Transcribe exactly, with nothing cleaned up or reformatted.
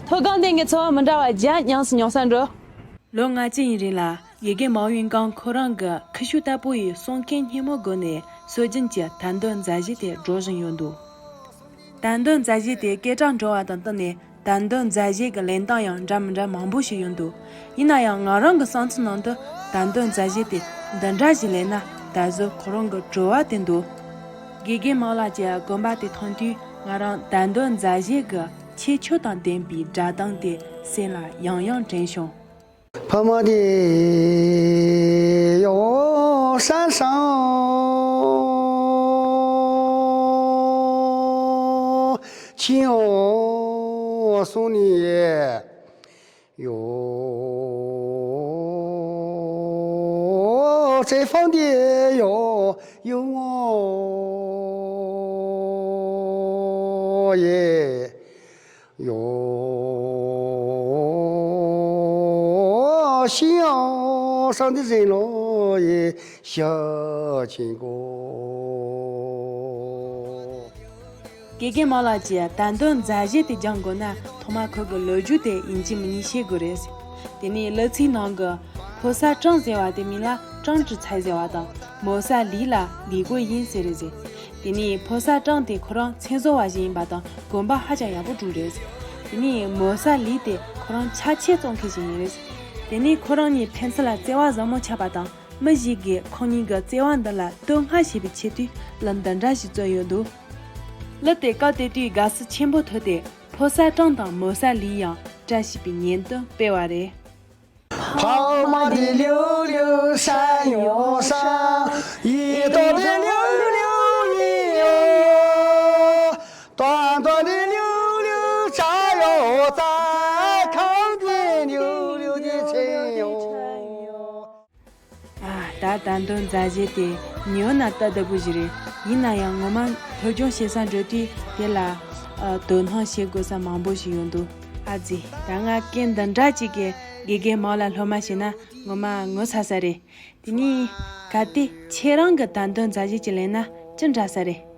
མཐོ་སྒང་སྟེང་གི་འཚོ་བ་མི་འདྲ་བ་བརྒྱ་ཉམས་སུ་མྱོང་ས་འགྲོ། ལོ་ལྔ་བཅུ་ཡིན་རིང་ལ་དགེ་རྒན་མའོ་ཝུན་ཀང་ཁོ་རང་གི་ཁུ་བྱུག་ལྟ་བུ་ཡི་གསུང་སྐད་སྙན་མོ་སྒོ་ནས་སྲོལ་རྒྱུན་གྱི་དད་འདུན་མཛད་གཞི་དེ་སྒྲོག་བཞིན་ཡོད་འདུག་དད་འདུན་མཛད་གཞི་དེ་སྐད་གྲགས་འགྲོ་བ་དང་བསྟུན་ནས་དད་འདུན་མཛད་གཞི་གི་ལེན་སྟངས་ཡང་འདྲ་མི་འདྲ་མང་པོ་ཞིག་ཡོད་འདུག་ཡིན་ན་ཡང་ང་རང་གི་བསམ་ཚུལ་ནང་དུ་དད་འདུན་མཛད་གཞི་དེ་འདི་འདྲ་ཞིག་ལེན་ན་ད་གཟོད་ཁོ་རང་གི་བྲོ་བ་དེ་འདུག་དགེ་རྒན་མའོ་ལགས་ཀྱི་དགོན་པ་དེ་མཐོང་དུས་ང་རང་དད་འདུན་མཛད་གཞི་གི་ཁྱད་ཆོས་དང་ལྡན་པའི་སྒྲ་གདངས་དེ་སེམས་ལ་ཡང་ཡང་དྲན་བྱུང་། ཕ་མ་དེ་ཡོ་སན་སང་ཆི་ཡོ་སོང་ནི་ཡོ། ཚེ་ཕང་དེ་ཡོ་ཡོ་ངོ་ཡེ་ཡོ། ཤི་ཡང་ས་འདི་ཟིན་ལོ་ཡེ་ཤ་ཆེན་གོ། དགེ་རྒན་མའོ་ལགས་ཀྱིས་དད་འདུན་མཛད་གཞི་དེ་སྦྱང་དགོས་ན་ཐོག་མར་ཁོ་གི་ལོ་རྒྱུས་དེ་ཡིན་གཅིག་མིན་གཉིས་ཤེས་དགོས་རེད། དེ་ནས་གླུ་ཚིག་ནང་གི་ཕོ་གསར་ཀྲང་ཟེར་བ་དེ་མིང་ལ་ཀྲང་ཀྲི་ཚའེ་ཟེར་བ་དང་མོ་གསར་ལི་ལ་ལི་གོ་ཡིན་ཟེར་རེད་ཟེར། དེ་ནས་ཕོ་གསར་ཀྲང་དེ་ཁོ་རང་མཚན་བཟོ་བ་ཞིག་ཡིན་པ་དང་གོམ་པ་ཧ་ཅང་ཡག་པོ་བསྒྲིགས་རེད་ཟེར། དེ་ནས་མོ་གསར་ལི་དེ་ཁོ་རང་ཆ་ཆས་བཙོང་མཁན་ཞིག་ཡིན་རེད་ཟེར། དེ་ནས་ཁོ་རང་གཉིས་ཕན་ཚུན་ལ་བརྩེ་བ་ཟབ་མོ་ཆགས་པ་དང་། མི་ཞིག་གིས་ཁོང་གཉིས་ཀྱི་བརྩེ་བ་འདི་ལ་བསྟོད་བསྔགས་བྱེད་པའི་ཆེད་དུ་གླུ་འདི་འདྲ་ཞིག་བརྩམས་ཡོད་འདུག་གླུ་དེ་སྐབས་དེ་དུས་དགའ་བསུ་ཆེན་པོ་ཐོབ་སྟེ་ཕོ་གསར་ཀྲང་དང་མོ་གསར་ལིས་ཡང་བཀྲ་ཤིས་པའི་ཉིན་དུ་སྤེལ་བ་རེད། ཕ་མ་དེ་ལིའུ་ལིའུ་ས་ཡོང་ས་ཡི་ཏོ་དེ་ལིའུ་ལིའུ་ཡི་ཡོ། ཏོ་ཏོ་དེ་ལིའུ་ལིའུ་ས་ཡོང་ས་ཁང་དེ་ལིའུ་ལིའུ་དེ་ཆེ་ཡོ། ཨ། ད་ད་དུང་མཛའ་གཞས་དེ་ཉོ་ན་སྟབས་བདེ་པོ་ཞིག་རེད། ཡིན་ན་ཡང་ངོ་མ་སློབ་སྦྱོང་བྱེད་ས་འགྲོ་དུས་དེ་ལ་ཨ། དོ་སྣང་བྱེད་དགོས་ས་མང་པོ་ཞིག་ཡོང་འདུག་ཨ་ཙི། ད་ང་སྐད་འདི་འདྲ་ཅིག་གིས་དགེ་རྒན་མའོ་ལ་སློབ་མ་བྱས་ན་ངོ་མ་ངོ་ཚ་ས་རེད། དེ་ནས་གལ་ཏེ་ཁྱེད་རང་གི་ད་དུང་མཛའ་གཞས་ཅིག་ལེན་ན་ཅི་འདྲ་ས་རེད།